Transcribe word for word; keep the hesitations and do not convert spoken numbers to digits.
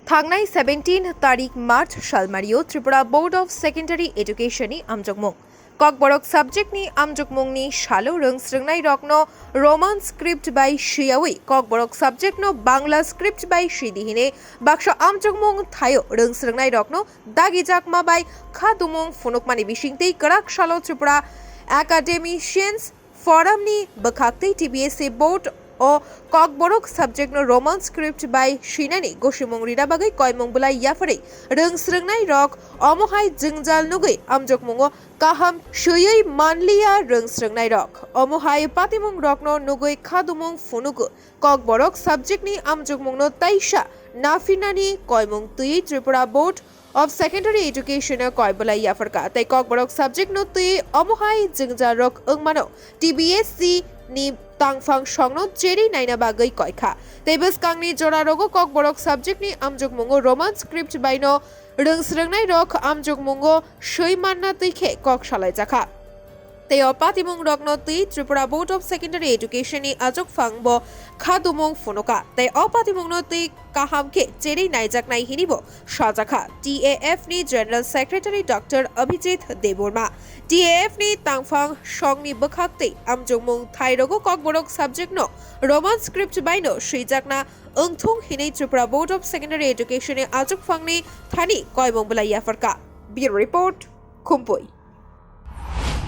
Thangnai seventeen tarik March salmario Tripura Board of Secondary Education ni amjokmung. Kokborok subject ni amjokmung ni salo rwng srwngnai rokno Roman script bai swiyawi Kokborok subject no Bangla script bai swidi hine baksa amjokmung thaio rwng srwngnai rokno dagijakma bai khadumung phunukmani bisingtwi kwrak salo Tripura Academicians Forum ni bwkhaktwi T B S C board o Kokborok subject no Roman script bai swinani gosimung rina bagwi koimung bwlai yapharwi rwng srwngnai rok omo hai jwngjal nugwi amjokmungo kaham swiwi manliya rwng srwngnai rok. Omo hai patimung rokno nugwi khadumung phunugo Kokborok subject ni amjokmungno taisa naphinani koimung twi Tripura Board of Secondary Education o koi bwlai yapharkha tei Kokborok subject no twi omo hai jwngjal rok wngmano T B S C ni tangphang songno cherwi naina bagwi koikha. Tei bwskangni jora rogo Kokborok subject ni amjokmungo Roman script baino rwng srwngnai rok amjokmungo swi manna twi khe kok salaijakha. Tei o patimung rokno twi Tripura Board of Secondary Education ni achukphang bo khadumung phunuka. Tei o patimungno twi kaham khe cherwi naijaknai hini bo sajakha T A F ni General Secretary Doctor Abhijit Debbarma. T A F ni tangphang songni bwkhaktwi amjokmung thai rogo Kokborok subject no Roman script baino swijakna wngthung hinwi Tripura Board of Secondary Education ni achukphangni thani koimung bwlai yapharkha. Bureau Report, Khumpui.